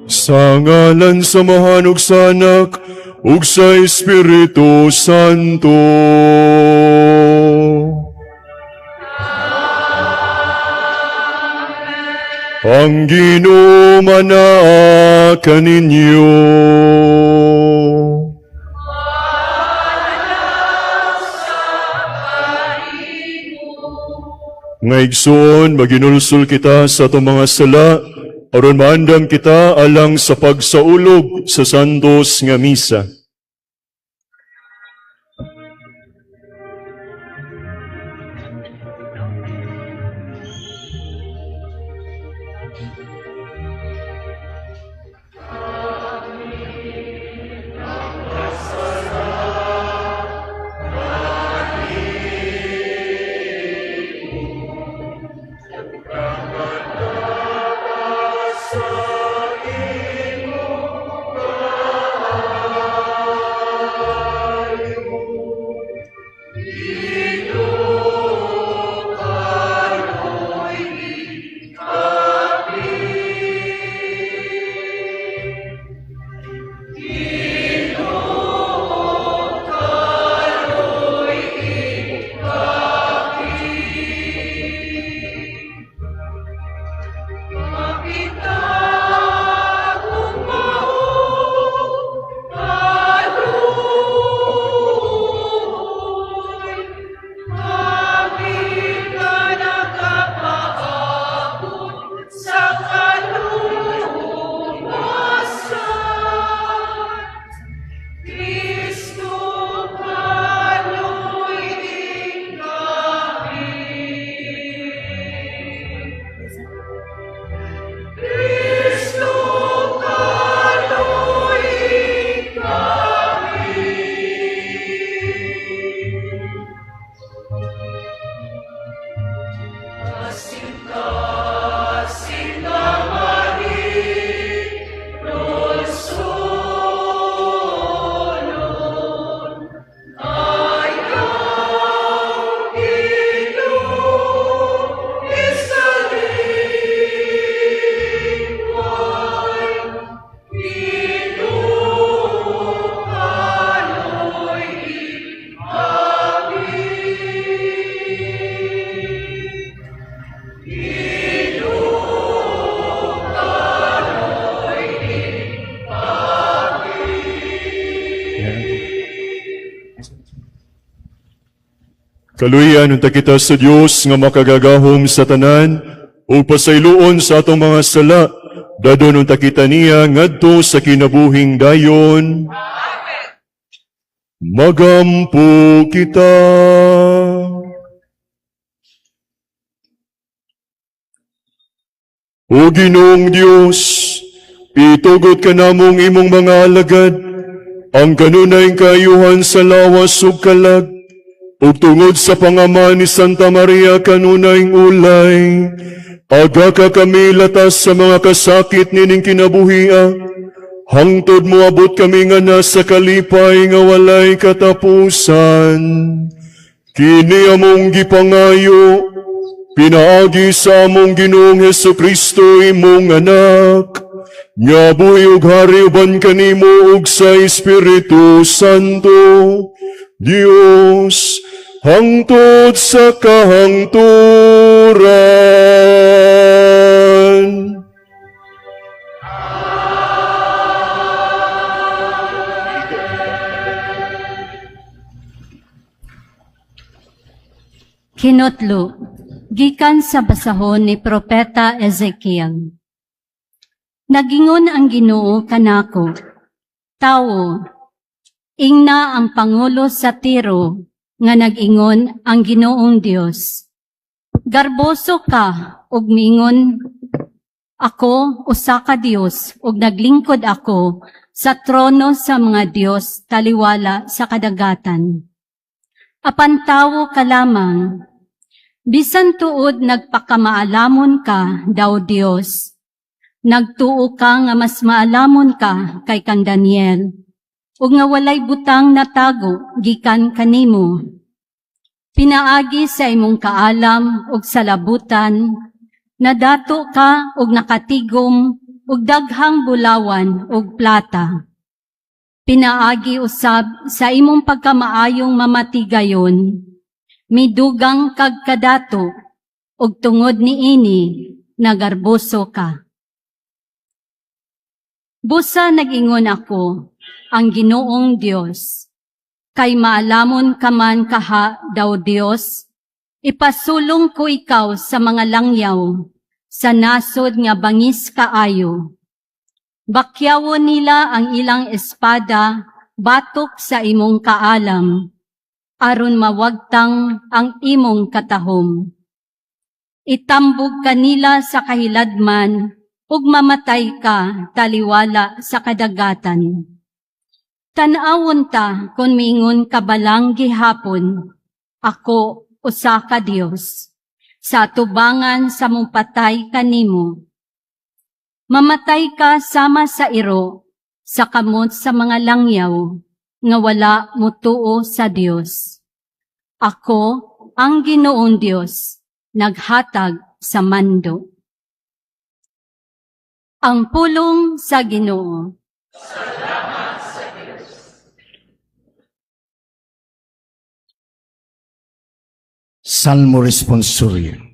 Sa ngalan sa Amahan ug sa Anak ug sa Espiritu Santo. Ang Ginoo manaa kaninyo. Nga igsoon, maginulsol kita sa atong mga sala, aron maandam kita alang sa pagsaulog sa santos nga misa. Kaluyan unta kita sa Dios nga makagagahom sa tanan ug pasayloon sa atong mga sala. Dadon unta kita niya ngadto sa kinabuhing dayon. Amen. Magampo kita. O Ginoong Dios, itugot ka namong imong mga alagad ang kanunay kaayuhan sa lawas ug kalag, ug tungod sa pangama ni Santa Maria kanunay ulay, aga ka kami latas sa mga kasakit nining kinabuhia, hangtod moabot kami nga nasa kalipay nga walay katapusan. Kini among gipangayo, pinaagi sa among Ginoong Hesukristo imong anak, nga buhi ug hari uban kanimo ug sa Espiritu Santo, Dios, hangtod sa kahangturan. Kinutlo, gikan sa basahon ni Propeta Ezekiel. Nagingon ang Ginoo kanako, Tawo, ingna ang pangulo sa Tiro nga nag-ingon ang Ginoong Dios. Garboso ka ug miingon ako usa ka Dios ug naglingkod ako sa trono sa mga Dios taliwala sa kadagatan. Apan tawo ka lamang, bisan tuod nagpakamaalamon ka daw Dios. Nagtuo ka nga mas maalamon ka kay kang Daniel, ug nga walay butang natago gikan kanimo. Pinaagi sa imong kaalam ug salabutan, nadato ka ug nakatigom ug daghang bulawan ug plata. Pinaagi usab sa imong pagkamaayong mamatigayon, midugang kag kadato, ug tungod niini nagarboso ka. Busa nag-ingon ako, ang Ginoong Dios, kay maalamon ka man kaha daw Dios, ipasulong ko ikaw sa mga langyaw, sa nasod nga bangis kaayo. Bakyawon nila ang ilang espada batok sa imong kaalam, aron mawagtang ang imong katahom. Itambog ka nila sa kahiladman, ug mamatay ka taliwala sa kadagatan. Tan-awon ta kung miingon ka balang gihapon, "Ako usa ka Dios," sa atubangan sa mupatay kanimo. Mamatay ka sama sa iro, sa kamot sa mga langyaw, nga wala mutuo sa Dios. Ako, ang Ginoong Dios, naghatag sa mando. Ang pulong sa Ginoo. Salmo Responsorio.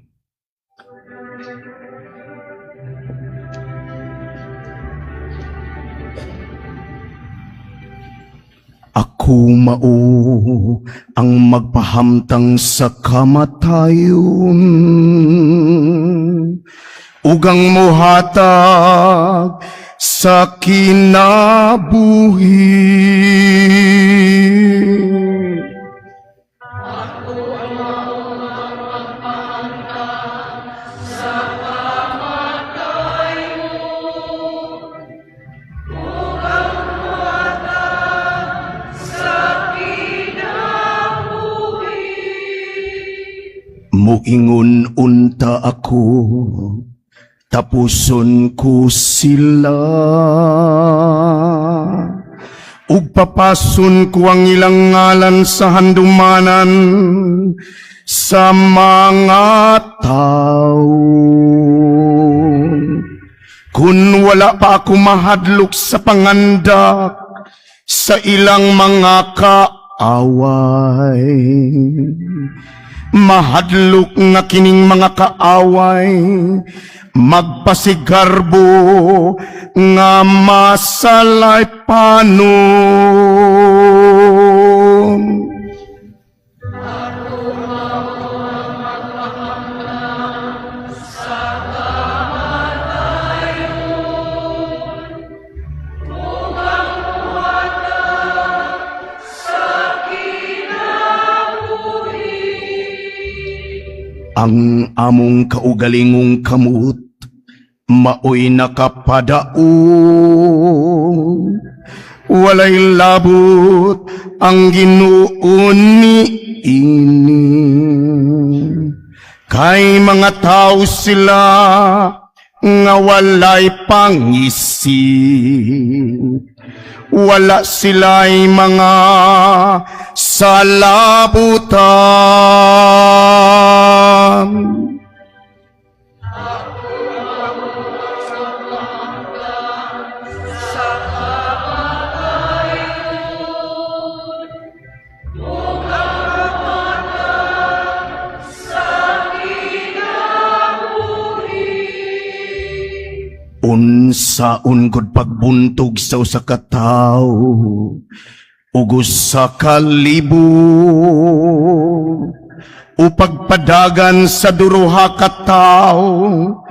Ako mao ang magpahamtang sa kamatayon ug ang muhatag sa kinabuhi. Muingon unta ako, tapuson ko sila. Ug papason ko ang ilang ngalan sa handumanan sa mga tao. Kung wala pa ako mahadlok sa pangandak sa ilang mga kaaway. Mahadlok nga kining mga kaaway magpasigarbo nga masalaypanon. Ang among kaugalingong kamot maoy nakapadaog. Walay labot ang Ginoo niini. Kay mga tao sila nga walay pangisip. Wala sila'y mga salabutan. Unsaon gud pagbuntog sa usa ka tawo ug usa ka libo o pagpadagan sa duha ka tawo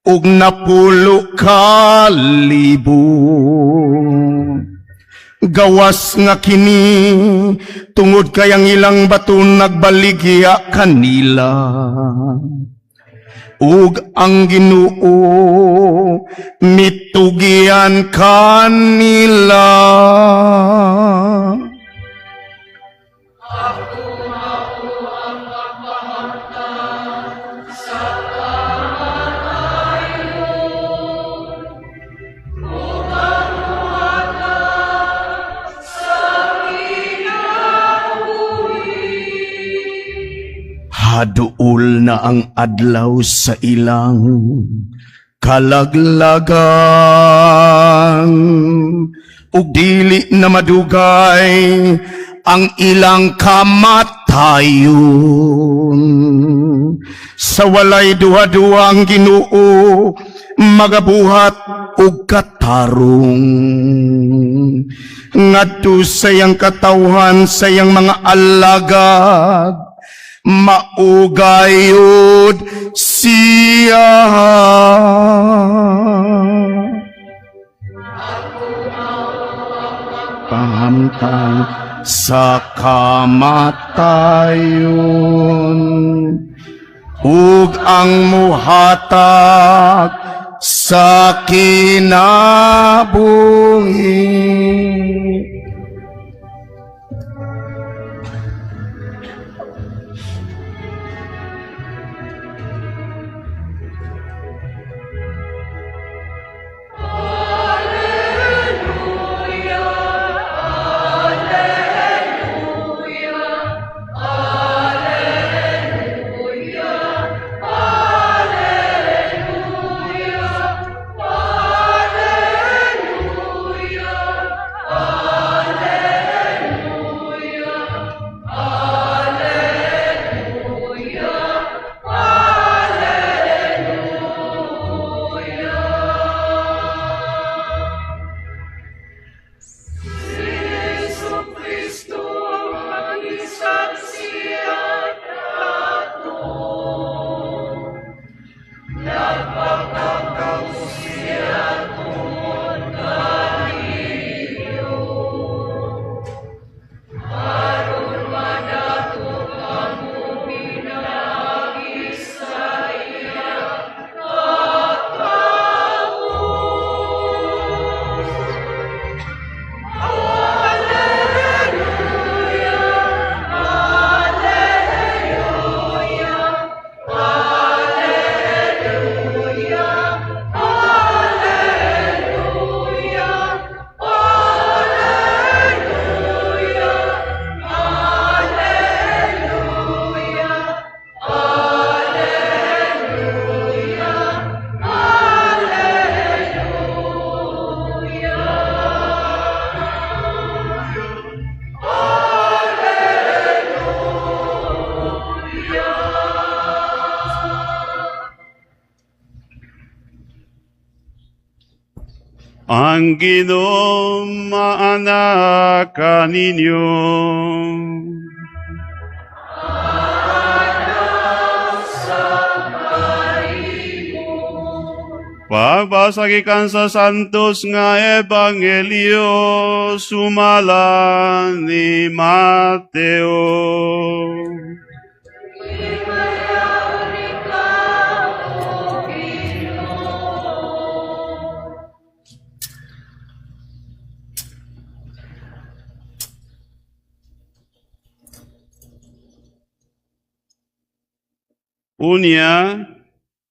ug 10,000? Gawas nga kini tungod kay ang ilang bato nagbaligya kanila ug ang Ginoo mitugian kanila. Haduol na ang adlaw sa ilang Kalaglagan ug dili na madugay ang ilang kamatayon. Sa walay duha-duha, ang Ginoo magabuhat og katarong ngadto sa iyang katawhan, sa iyang mga alagad. Mao gayod siya. Pahamtang sa kamatayon ug ang muhatag sa kinabuhi. Ang Ginoo maana kaninyo. Pagbasa gikan sa Santos nga Ebanghelyo sumala ni Mateo. Unya,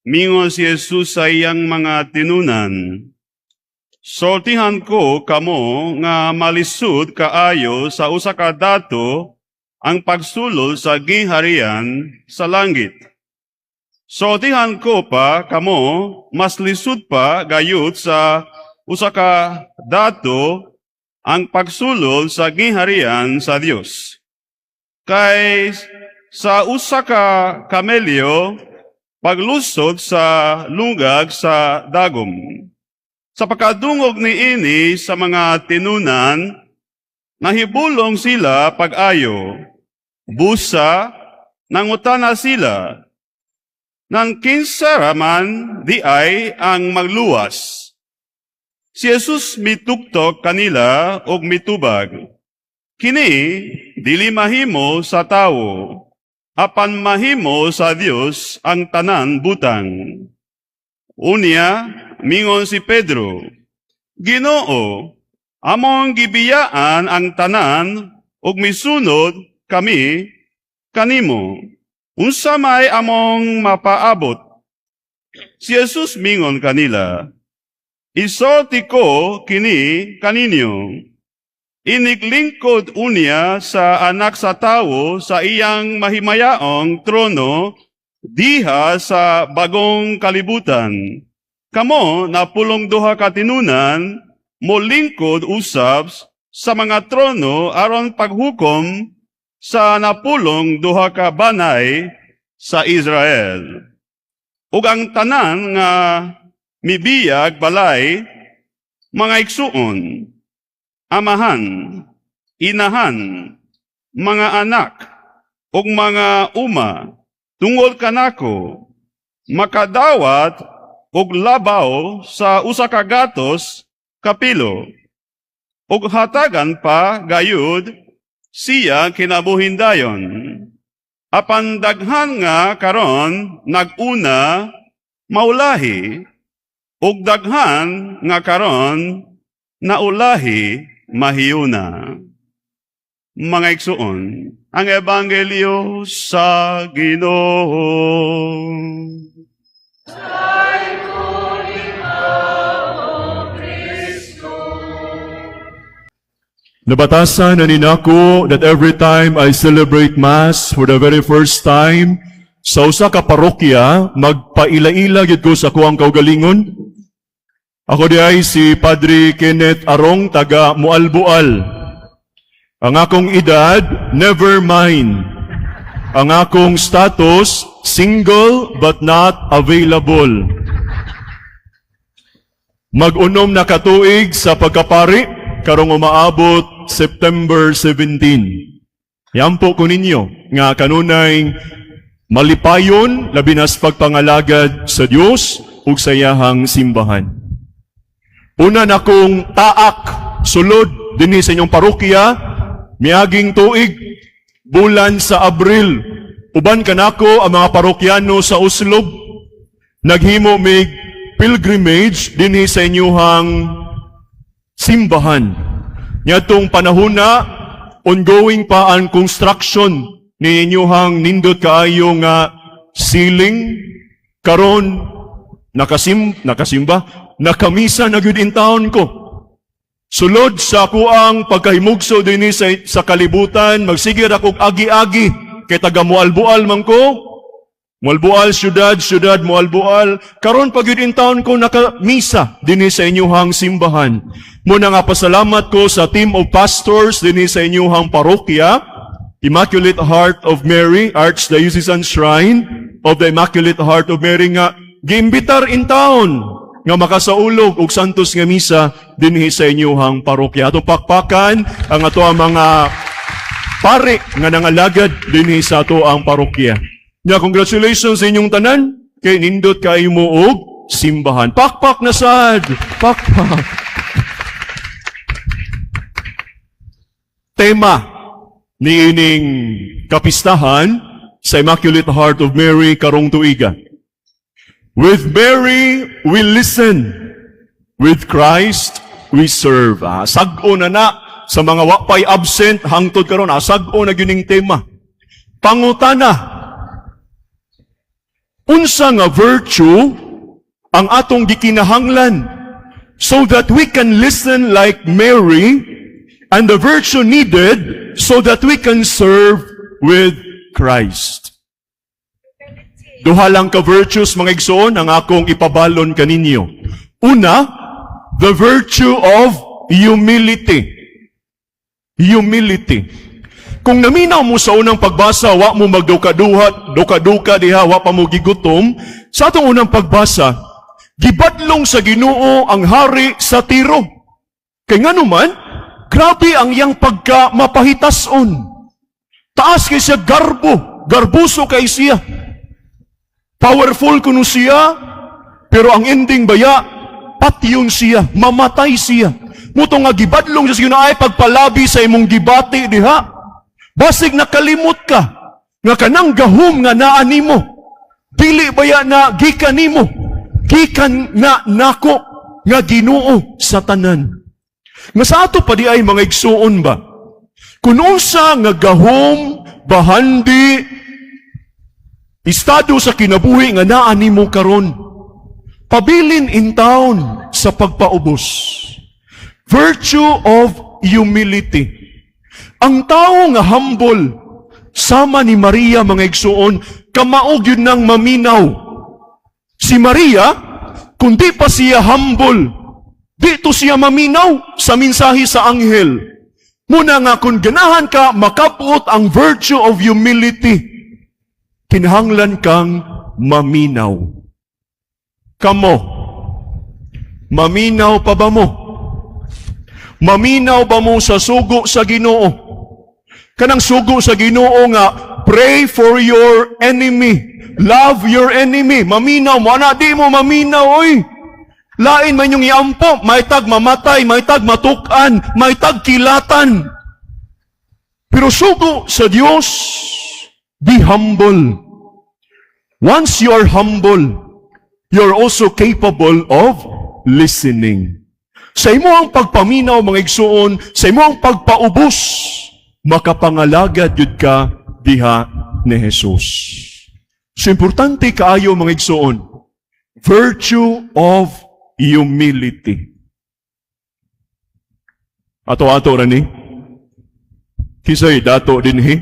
mingon si Jesus sa iyang mga tinunan, "Sultihan ko kamo nga malisud kaayo sa usa ka dato ang pagsulod sa gingharian sa langit. Sultihan ko pa kamo, mas lisod pa gayud sa usa ka dato ang pagsulod sa gingharian sa Dios kay sa usa ka kamelyo paglusod sa lungag sa dagom." Sa pagkadungog niini sa mga tinunan, nahibulong sila pag-ayo. Busa, nangutana sila, "Nang kinsa raman diay ang magluwas?" Si Jesus mituktok kanila og mitubag, "Kini dili mahimo sa tawo, apan mahimo sa Dios ang tanan butang." Unya, mingon si Pedro, "Ginoo, among gibiyaan ang tanan ug misunod kami kanimo. Unsa may among mapaabot?" Si Jesus mingon kanila, "Isulti ko kini kaninyo. Iniglingkod unya sa Anak sa Tawo sa iyang mahimayaong trono diha sa bagong kalibutan. Kamo 12 ka tinunan molingkod usab sa mga trono aron paghukom sa 12 ka banay sa Israel. Ug ang tanan nga mibiyag balay, mga igsuon, amahan, inahan, mga anak, ug mga uma, tungod kanako, makadawat og labaw sa 100 kapilo. Ug hatagan pa gayud siya kinabuhin dayon. Apan daghan nga karon naguna maulahi, ug daghan nga karon naulahi mahiyuna. Mga igsuon, ang ebanghelyo sa Ginoo. Nabatasan na ninako that every time I celebrate Mass for the very first time sa usa ka parokya, magpaila-ila gyud ko sa akuang kaugalingon. Ako diay si Padre Kenneth Arong, taga Mualbual. Ang akong edad, never mind. Ang akong status, single but not available. Mag-unom na katuig sa pagkapari, karong umaabot September 17. Yampo ko ninyo nga kanunay malipayon labi na sa pagpangalagad sa Dios ug sa iyahang simbahan. Una na kong taak sulod dinhi sa inyong parokya miaging tuig, bulan sa Abril, uban kanako ang mga parokyano sa Oslob. Naghimo mig pilgrimage dinhi sa inyuhang simbahan. Niadtong panahona, ongoing pa ang construction ni inyuhang nindot kaayo nga ceiling. Karon nakasimba, nakamisa na gyud in taon ko. Sulod sa akuang pagkahimugso dinhi sa kalibutan, magsige ra kog agi-agi kay taga Mualbual man ko. Mualbual syudad, syudad Mualbual. Karon pag yun in taon ko nakamisa dinhi sa inyuhang simbahan. Muna nga pasalamat ko sa team of pastors dinhi sa inyuhang parokya, Immaculate Heart of Mary, Archdiocesan Shrine of the Immaculate Heart of Mary, nga giimbitar in town nga makasaulog og santos nga misa dinhi sa inyuhang parokya. Atong pakpakan ang ato ang mga pare nga nangalagad dinhi sa ato ang parokya. Nya, congratulations sa inyong tanan kay nindot kaayo mo og simbahan. Pakpak na sad. Pakpak. Tema niining kapistahan sa Immaculate Heart of Mary karong tuiga: With Mary, we listen. With Christ, we serve. Ah, sag-o na na sa mga wapay absent hangtod karon, ah, sag-o na gyud ning tema. Pangutana, unsa nga virtue ang atong gikinahanglan so that we can listen like Mary and the virtue needed so that we can serve with Christ? Duha lang ka virtues, mga igsoon, ang akong ipabalon kaninyo. Una, the virtue of humility. Humility. Kung naminaw mo sa unang pagbasa, wa mo magduka-duha, duka-duka diha, wa pa mo gigutom. Sa atong unang pagbasa, gibadlong sa Ginoo ang hari sa Tiro. Kay ngano man, grabe ang iyang pagka mapahitason. Taas kay siya garbo, garbuso kay siya. Powerful kuno siya, pero ang ending baya, patyon siya, mamatay siya. Muto nga gibadlong siya sa Ginoo ay pagpalabi sa imong gibati diha. Basig nakalimot ka, nga kanang gahom nga naa nimo, dili baya na gikan nimo, gikan na nako nga Ginoo sa tanan. Nga sa ato pa di ay, mga igsuon ba, kung unsa nga gahom, bahandi, estado sa kinabuhi nga naa nimo karon, pabilin in town sa pagpaubos. Virtue of humility. Ang tao nga humble, sama ni Maria, mga igsuon, kamao gyud nang maminaw. Si Maria, Kung di pa siya humble, di to siya maminaw sa mensahe sa anghel. Muna nga kung ganahan ka makabot ang virtue of humility, kinahanglan kang maminaw. Kamo, maminaw pa ba mo? Maminaw ba mo sa sugo sa Ginoo? Kanang sugo sa Ginoo nga pray for your enemy. Love your enemy. Maminaw mo ana, di mo maminaw, oy. Lain man yung iampo, maytag mamatay, maytag matuk-an, maytag kilatan. Pero sugo sa Dios, be humble. Once you are humble, you're also capable of listening. Sa imo ang pagpaminaw, mga igsuon, sa imo ang pagpaubos, makapangalagad yun ka diha ni Jesus. So importante kaayo, mga igsuon, virtue of humility. Ato-ato ra ni. Kisay dato dinhi?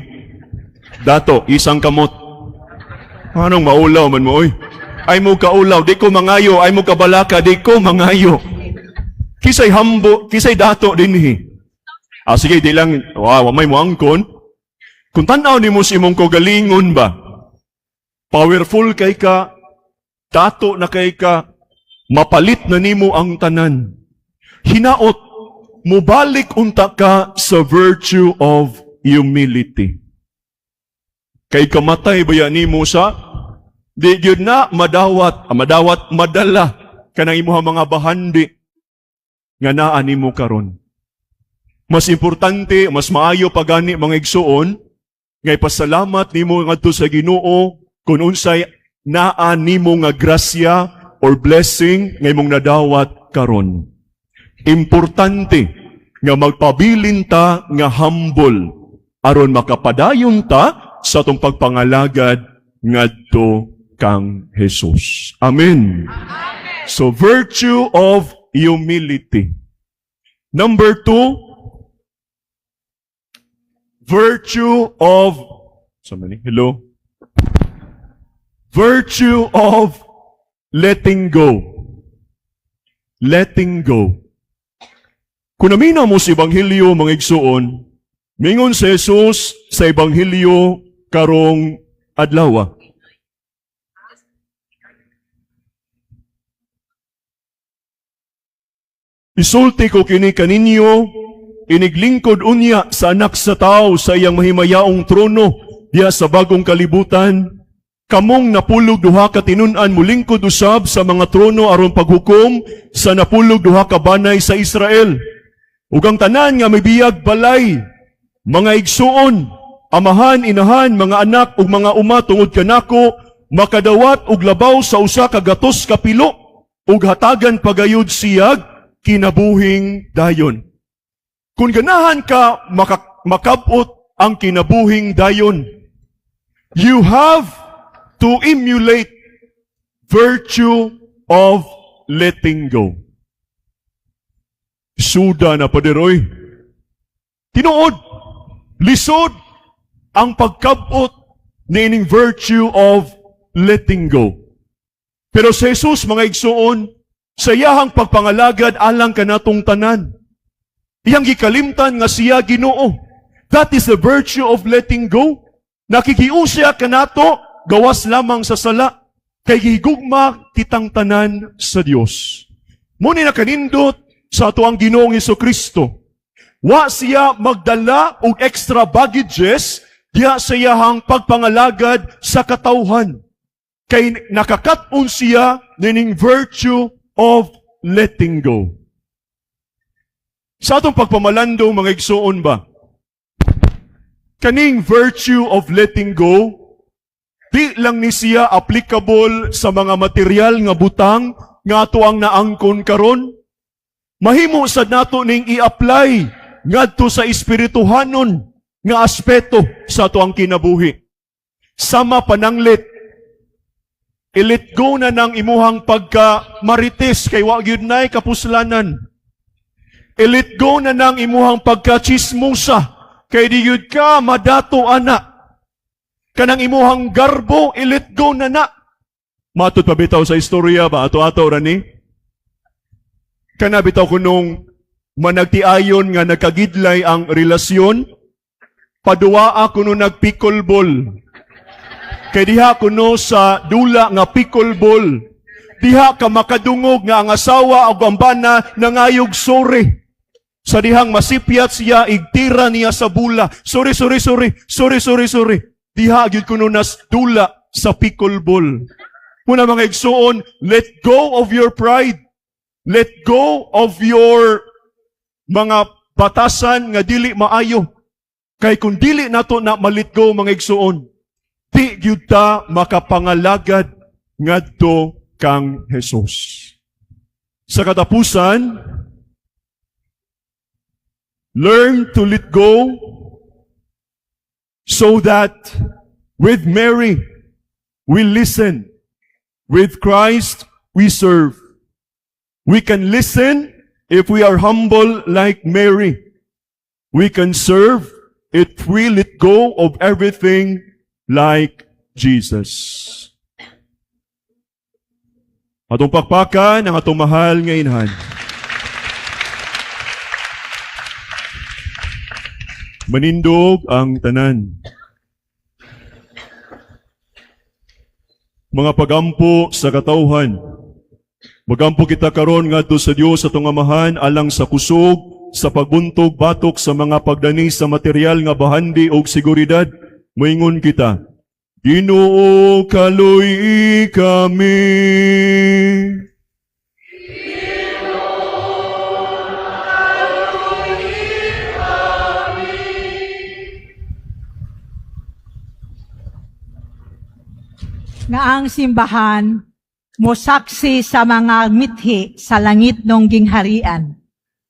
Dato, isang kamot. Anong maulaw man mo, oy? Ay mo kaulaw, di ko mangayo. Ay mo kabalaka, di ko mangayo. Kisay humble, kisay dato dinhi? Ah, sige, di lang, wow, may moangkon. Kung tanaw nimo sa imong kaugalingon ba, powerful kay ka, dato na kay ka, mapalit na nimo ang tanan. Hinaot, mubalik unta ka sa virtue of humility. Kay kamatay baya nimo sa di gyud na madawat, madawat, madala kanang imuha mga bahandi nga naa nimo karon. Mas importante, mas maayo pa gani, mga igsuon, nga ipasalamat nimo ngadto sa Ginoo kung unsay naa nimo nga grasya or blessing nga imong nadawat karon. Importante nga magpabilin ta nga humble aron makapadayon ta sa atong pagpangalagad ngadto kang Jesus. Amen. So virtue of humility. Number two, virtue of somebody, hello? Virtue of letting go. Letting go. Kung naminaw mo sa Ebanghelyo, mga igsuon, mingon si Jesus sa Ebanghelyo karong adlaw. "Isulti ko kini kaninyo, iniglingkod unya sa Anak sa Tao sa iyang mahimayaong trono diya sa bagong kalibutan, kamong 12 ka tinun-an mulingkod usab sa mga trono aron paghukom sa 12 ka banay sa Israel. Ug ang tanan nga mibiyag balay, mga igsuon, amahan, inahan, mga anak ug mga uma tungod kanako, makadawat og labaw sa 100 ka pilo ug hatagan pagayod siyag kinabuhing dayon." Kung ganahan ka makabot ang kinabuhing dayon, you have to emulate virtue of letting go. Suda na paderoy. Tinuod, lisod ang pagkabot niining virtue of letting go. Pero sa Jesus, mga igsuon, sa iyahang pagpangalagad alang kanatong tanan, iyang gikalimtan nga siya Ginoo. That is the virtue of letting go. Nakikiusya kanato gawas lamang sa sala, kay gigugma kitang tanan sa Dios. Muni nakanindot sa ato ang Ginoong Kristo. Wa siya magdala og extra baggages diha sa iyahang pagpangalagad sa katawhan. Kay nakakat-on siya nining virtue of letting go. Sa atong pagpamalandong, mga igsuon ba, kaning virtue of letting go, di lang ni siya applicable sa mga material nga butang nga ato ang naangkon karon. Mahimo sad nato ning i-apply ngadto sa espirituhanon nga aspeto sa ato ang kinabuhi. Sama pananglit, i-let go na ng imuhang pagka marites kay wa gyud nay kapuslanan. I-let go na ng imuhang pagka chismosa kay di gyud ka madato ana. Kanang imuhang garbo, i-let go na na. Matod pa bitaw sa istorya ba, ato-ato ra ni? Kana bitaw kunong managtiayon nga nagkagidlay ang relasyon, paduaa kuno nagpickleball. Kay diha kuno sa dula nga pickleball, diha ka makadungog nga ang asawa o ang bana nangayog sorry. Sa dihang masipyat siya, igtira niya sa bula. Sorry, sorry, sorry. Sorry, sorry, sorry. Diha gyud kuno nas dula sa pickleball. Muna mga igsuon, let go of your pride. Let go of your mga batasan nga dili maayo. Kay kung dili nato na ma-let go mga igsuon, di gyud ta makapangalagad ngadto kang Jesus. Sa katapusan, learn to let go so that with Mary we listen, with Christ we serve. We can listen if we are humble like Mary. We can serve if we let go of everything like Jesus. Atong pakpakan ang atong mahal nga inahan. Manindog ang tanan. Mga pagampo sa katawhan. Magampo kita karon ngadto sa Dios atong Amahan alang sa kusog, sa pagbuntog batok sa mga pagdani sa material nga bahandi og seguridad. Moingon kita, Ginoo, kaluy kami. Nga ang simbahan mosaksi sa mga mithi sa langit nung gingharian.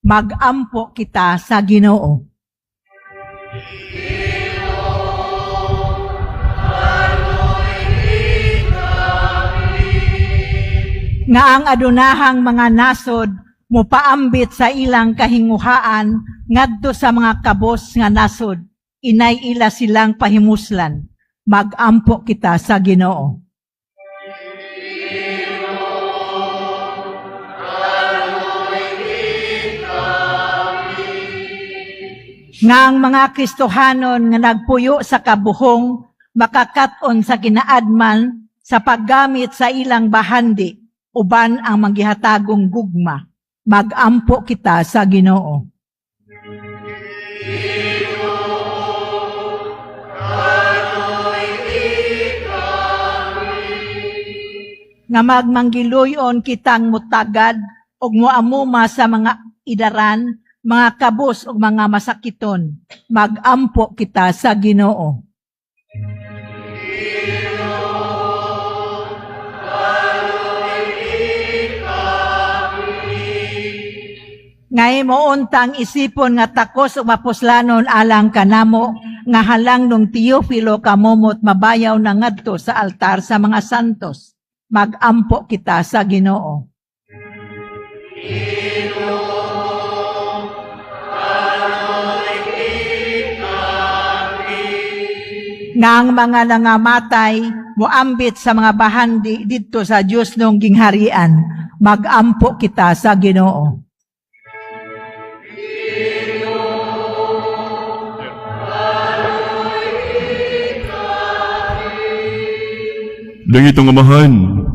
Magampo kita sa Ginoo. Nga ang adunahang mga nasod mopaambit sa ilang kahinguhaan ngadto sa mga kabos nga nasod, inay ila silang pahimuslan. Magampo kita sa Ginoo. Nga ang mga Kristohanon nga nagpuyo sa kabuhong makakat-on sa kinaadman sa paggamit sa ilang bahandi uban ang manggihatagong gugma. Magampo kita sa Ginoo. Nga magmanggiluyon kitang mutagad ug moamuma sa mga idaran, mga kabos ug mga masakiton. Magampo kita sa Ginoo. Ngay moontang isipon nga takos ug mapuslanon alang kanamo nga halang nung Teofilo kamomot mabayaw na ngadto sa altar sa mga santos. Magampo kita sa Ginoo. Nga ang mga nangamatay moambit sa mga bahandi didto sa Dios nung gingharian. Magampo kita sa Ginoo. Langitong Amahan,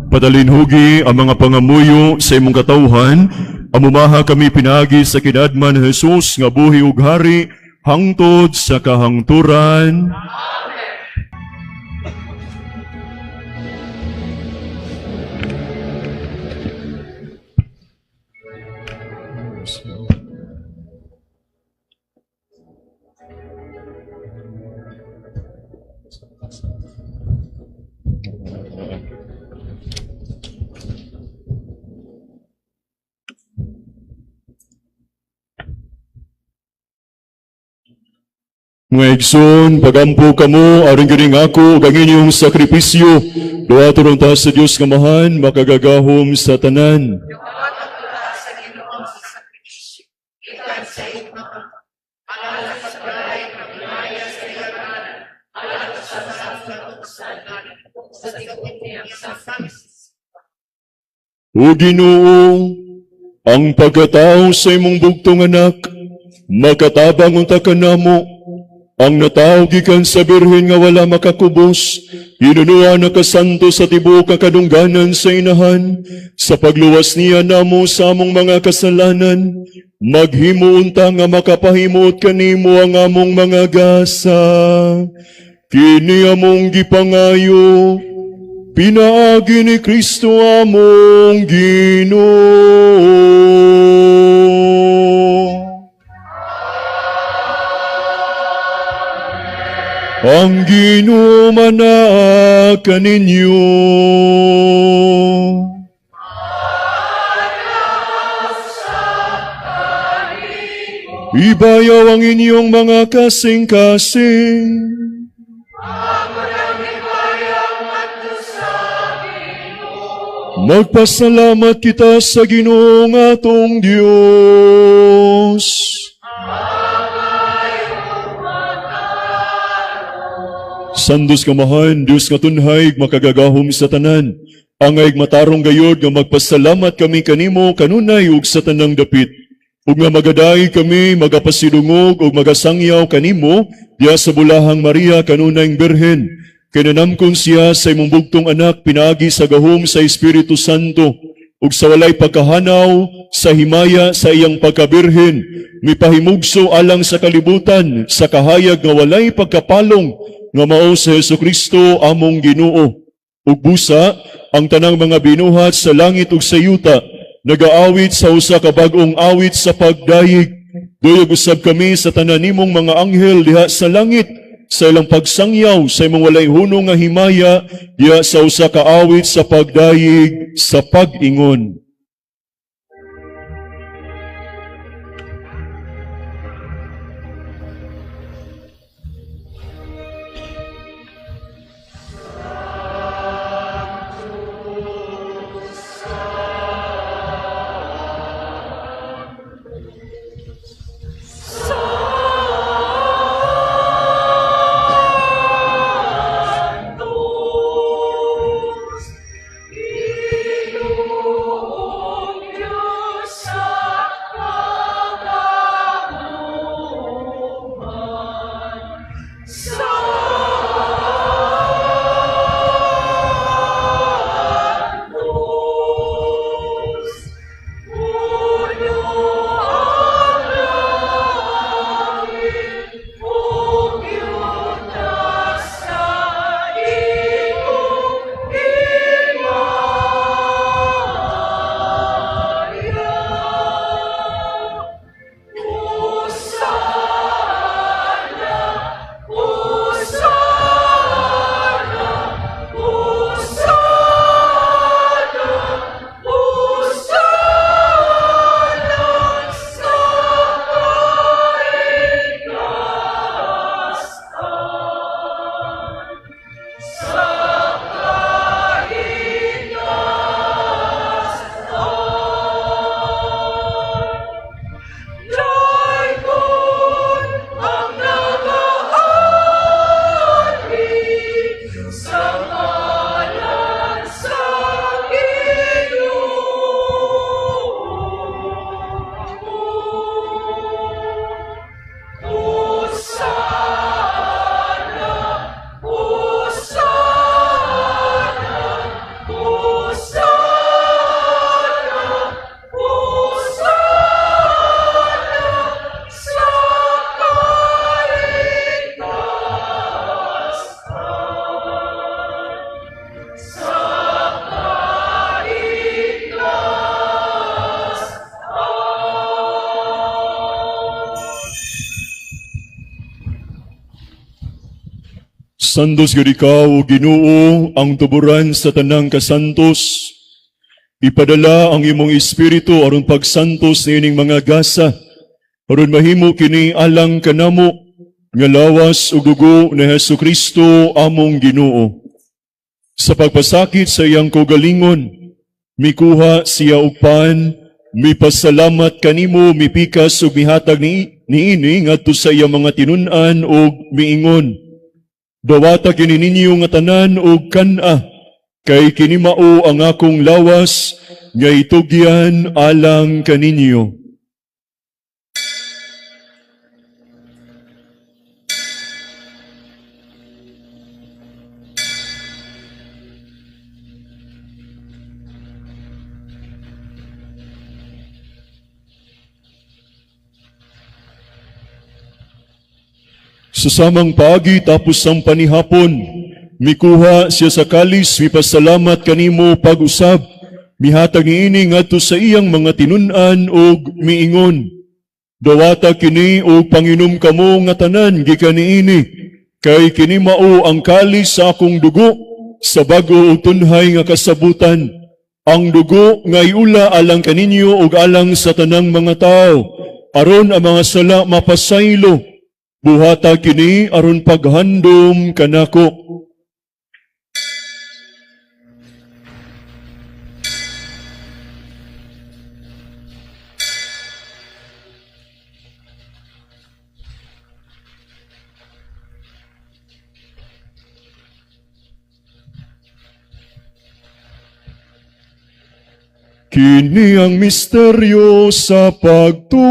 padalinhugi ang mga pangamuyo sa imong katawhan, amumaha kami pinaagi sa kinadman Jesus nga buhi ug hari hangtod sa kahangturan. Mga igsoon, pagampo kamo, aron gyud ako ug ang inyong sakripisyo. Duha ta sa Dios nga Amahan, makagagahom sa tanan. O Ginoo, ang pagkatao sa imong bugtong Anak, makatabang unta kanamo. Ang natawo gikan sa Birhen nga wala makakubos, hinunoa nakasanto sa tibuok nga kadungganan sa Inahan, sa pagluwas niya namo sa among mga kasalanan, maghimo unta nga makapahimuot kanimo ang among mga gasa. Kini among gipangayo, pinaagi ni Kristo among Ginoo. Ang Ginoo manaa kaninyo. Ibayaw ang inyong mga kasing-kasing. Magpasalamat kita sa Ginoo nga atong Dios. Santos nga Amahan, Dios nga tunhay, makagagahom sa tanan. Angay matarong gayod nga magpasalamat kami kanimo kanunay ug sa tanang dapit. Ug nga magadaay kami magapasidungog ug magasangyaw kanimo diha sa Bulahang Maria kanunayng Birhen. Kinanamkon siya sa imong bugtong Anak pinaagi sa gahom sa Espiritu Santo ug sa walay pagkahanaw sa himaya sa iyang pagkabirhen, mipahimugso alang sa kalibutan sa kahayag nga walay pagkapalong nga mao sa Hesukristo among Ginoo. Ug busa ang tanang mga binuhat sa langit ug sa yuta nagaawit sa usa ka bag-ong awit sa pagdayeg. Duyog usab kami sa tanan nimong mga anghel diha sa langit sa ilang pagsangyaw sa imong walay hunong nga himaya diha sa usa ka awit sa pagdayeg sa pag-ingon. Santos gud ikaw, O Ginoo, ang tuburan sa tanang kasantos. Ipadala ang imong Espiritu aron pagsantos niining mga gasa, aron mahimo kini alang kanamo nga lawas ug dugo ni Hesukristo among Ginoo. Sa pagpasakit sa iyang kaugalingon, mikuha siya og pan, mipasalamat kanimo, mipikas ug mihatag ni niini ngadto sa iyang mga tinun-an ug miingon: "Dawata kini ninyo nga tanan og kan-a, kay kini mao ang akong lawas." nga itugyan alang kaninyo. Sa samang paagi tapos ang panihapon, mikuha siya sa kalis, mipasalamat kanimo pag-usab, mihatag niini ngadto sa iyang mga tinun-an ug miingon: "Dawata kini ug panginom kamo nga tanan gikan niini, kay kini mao ang kalis sa akong dugo sa bag-o ug tunhay nga kasabutan, ang dugo nga iula alang kaninyo ug alang sa tanang mga tawo, aron ang mga sala mapasaylo. Buhata kini aron paghandom kanako." Kini ang misteryo sa pagtuo.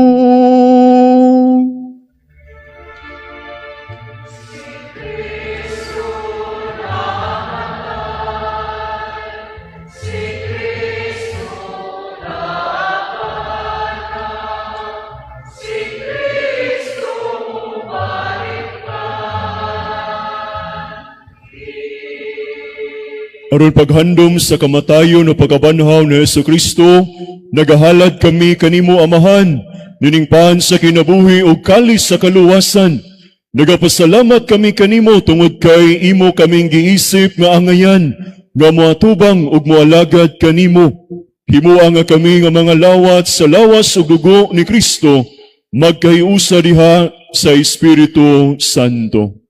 Aron paghandom sa kamatayon o pagkabanhaw ni Hesus Kristo, nagahalad kami kanimo, Amahan, nining pan sa kinabuhi ug kalis sa kaluwasan. Nagapasalamat kami kanimo tungod kay imo kaming giisip nga angayan, nga moatubang ug moalagad kanimo. Himoa nga kami nga mga lawat sa lawas ug dugo ni Kristo, magkahiusa diha sa Espiritu Santo.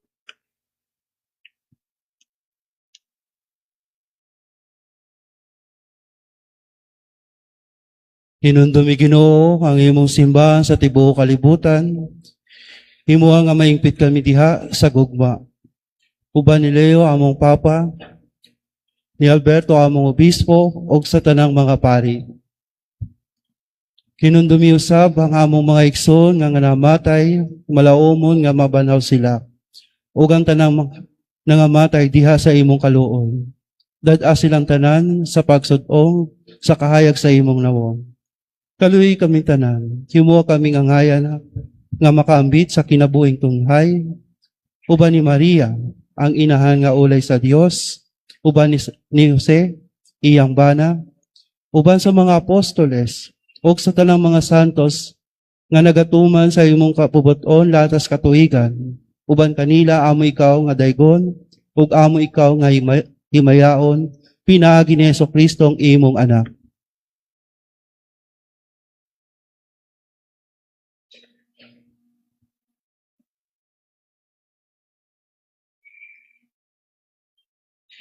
Hinumdumi, Ginoo, ang imong simbahan sa tibuok kalibutan. Himoa nga mahingpit kami diha sa gugma. Uban ni Leo among Papa, ni Alberto among Obispo, ug sa tanang mga pari. Hinumdumi usab ang among mga igsoon nga namatay, malaumon nga mabanhaw sila. Ug ang tanang nangamatay diha sa imong kaluoy. Dad-a silang tanan sa pagsud-ong sa kahayag sa imong nawong. Kaluoyi kami tanan, himoa kaming angayan nga makaambit sa kinabuhing tunghay, uban ni Maria, ang inahan nga ulay sa Dios, uban ni Jose, iyang bana, uban sa mga apostoles, ug sa tanang mga santos nga nagatuman sa imong kapubuton latas katuigan, uban kanila amo ikaw nga daygon, ug amo ikaw nga himayaon, pinaagi ni Hesus Kristo ang imong anak.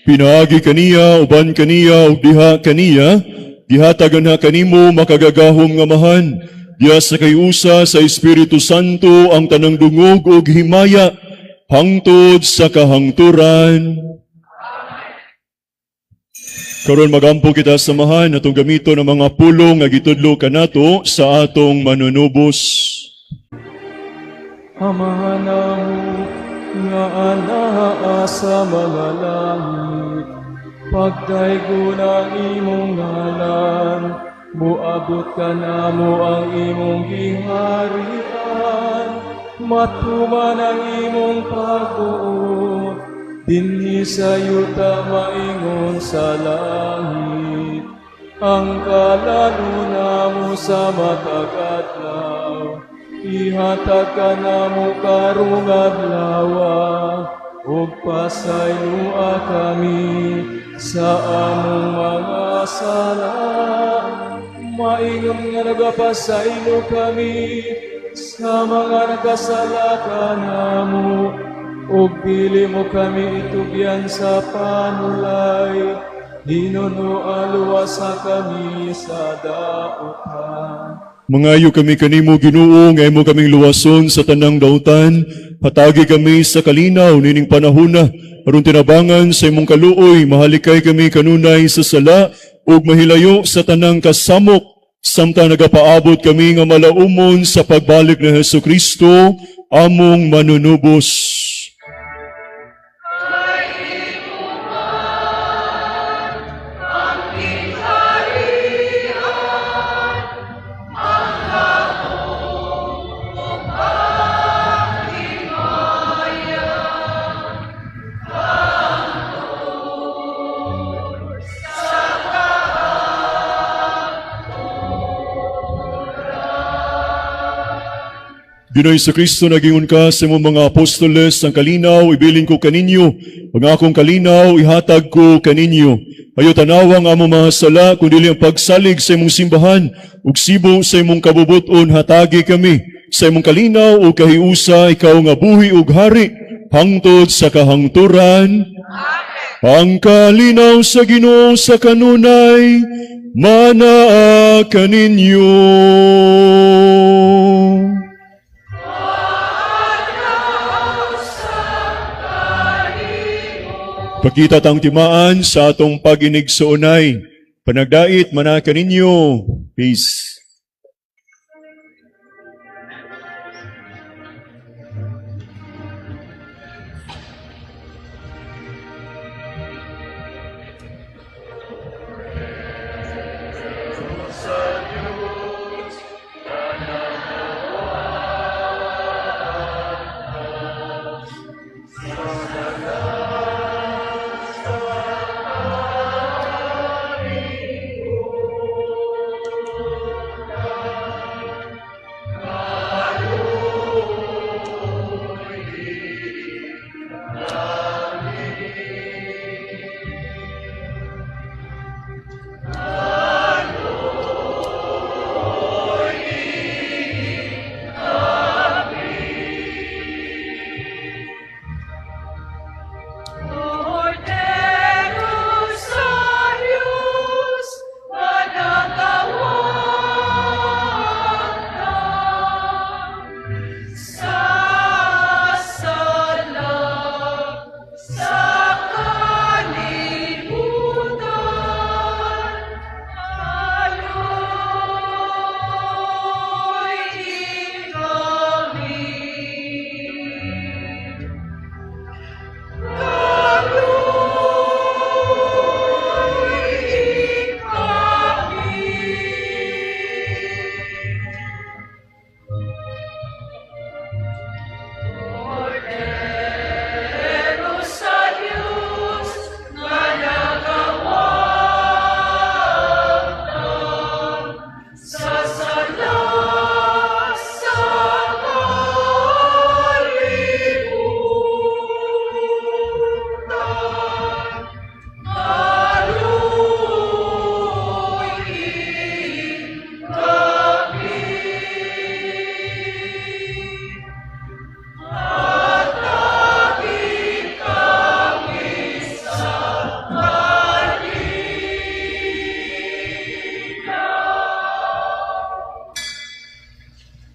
Pinaagi kaniya, uban kaniya, ug diha kaniya, gihatagan ha kanimo, makagagahom nga Amahan, diha sa kahiusa sa Espiritu Santo ang tanang dungog ug himaya, hangtod sa kahangturan. Karon magampo kita sa Amahan atong gamiton ang mga pulong nga gitudlo kanato sa atong manunubos. Amahan namo nga anaa sa mga langit, pagdaygon ang imong ngalan, muabot kanamo ang imong giharian, matuman ang imong pagbuot, dinhi sa yuta maingon sa langit. Ang kalan-on namo sa matag adlaw, ihatag kanamo karong adlawa, ug pasayloa kami sa among mga sala, maingon nga nagapasaylo kami sa mga nagkasala kanamo, ug dili mo kami itugyan sa panulay, hinunoa luwasa kami sa dautan. Mangayo kami kanimo, Ginoo, nga imo kaming luwason sa tanang dautan. Hatagi kami sa kalinaw nining panahona aron tinabangan sa imong kaluoy mahalikay kami kanunay sa sala. ug mahilayo sa tanang kasamok samtang nagapaabot kami nga malaumon sa pagbalik ni Hesus Kristo among manunubos. Ginoong Kristo, nagingon ka sa imong mga apostoles, "Ang kalinaw, ibilin ko kaninyo. Ang akong kalinaw, ihatag ko kaninyo." Ayaw tanawa ang among mga sala, kundi ang pagsalig sa imong simbahan, ug sibo sa imong kabubuton, hatagi kami sa imong kalinaw ug kahiusa, ikaw nga buhi ug hari, hangtod sa kahangturan. Ang kalinaw sa Ginoo sa kanunay, manaa kaninyo. Pakita tang timaan sa atong pag-inigsoonay. Panagdait manaa kaninyo. Peace.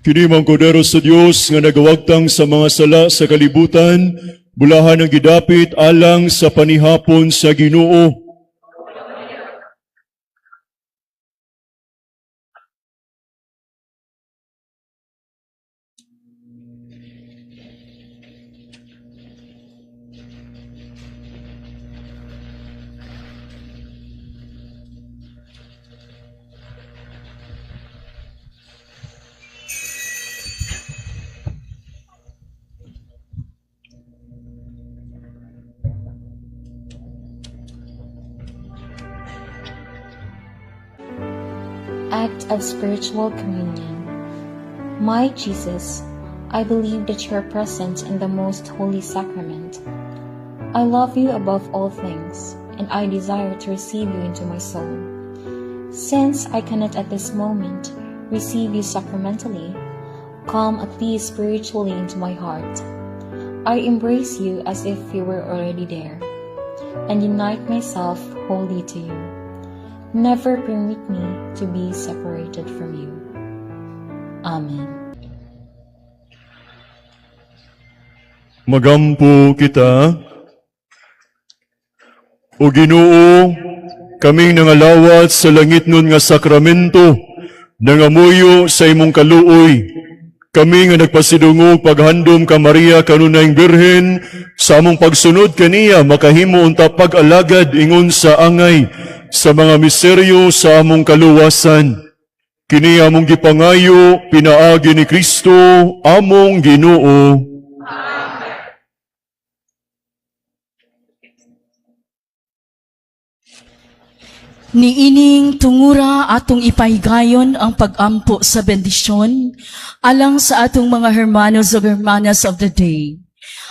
Kini ang Kordero sa Dios nga nagawagtang sa mga sala sa kalibutan, bulahan ang gidapit alang sa panihapon sa Ginoo. Act of Spiritual Communion. My Jesus, I believe that you are present in the most holy sacrament. I love you above all things, and I desire to receive you into my soul. Since I cannot at this moment receive you sacramentally, come at least spiritually into my heart. I embrace you as if you were already there, and unite myself wholly to you. Never permit me to be separated from you. Amen. Magampo kita. O Ginoo, Kaming nangalawat sa langitnon nga sakramento, nangamuyo sa imong kaluoy. Kami nga nagpasidungog paghandom ka Maria kanunayng Birhen, sa among pagsunod kaniya makahimo unta pag-alagad ingon sa angay sa mga misteryo sa among kaluwasan. Kini among gipangayo pinaagi ni Kristo among Ginoo. Niining tungura atong ipahigayon ang pagampo sa bendisyon alang sa atong mga hermanos ug hermanas of the day.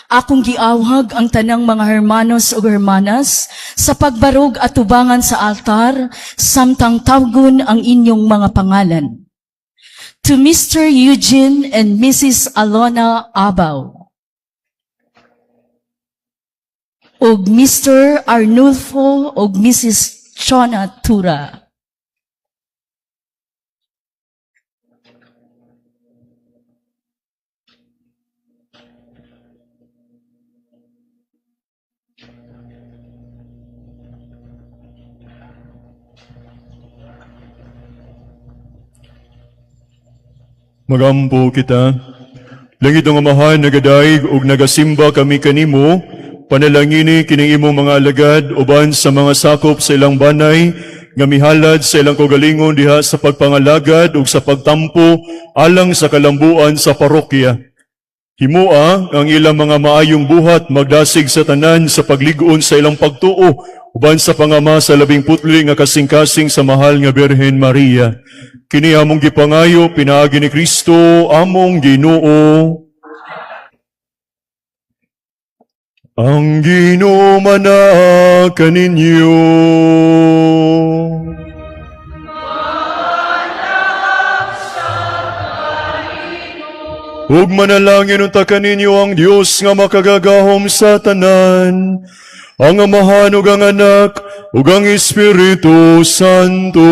Akong giawhag ang tanang mga hermanos ug hermanas sa pagbarog at tubangan sa altar samtang tawgon ang inyong mga pangalan. To Mr. Eugene and Mrs. Alona Abaw, ug Mr. Arnulfo ug Mrs. Chona Tura. Magampo kita. Langit ang Amahan, nagadaig ug nagasimba kami kanimo, panalangini kining imong mga alagad uban sa mga sakop sa ilang banay, nga mihalad sa ilang kaugalingon diha sa pagpangalagad ug sa pagtampo alang sa kalambuan sa parokya. Himua ang ilang mga maayong buhat magdasig sa tanan sa pagligon sa ilang pagtuo uban sa pangama sa labing putli nga kasing-kasing sa mahal nga Birhen Maria. Kini among gipangayo pinaagi ni Kristo among Ginoo. Ang Ginoo manaa kaninyo. Ug manalangin unta kaninyo ang Dios nga makagagahom sa tanan, ang Amahan ug ang Anak ug ang Espiritu Santo.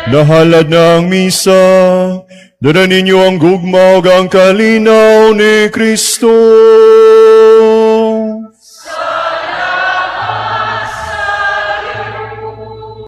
Nahalad na ang misa, dala ninyo ang gugma ug ang kalinaw ni Kristo.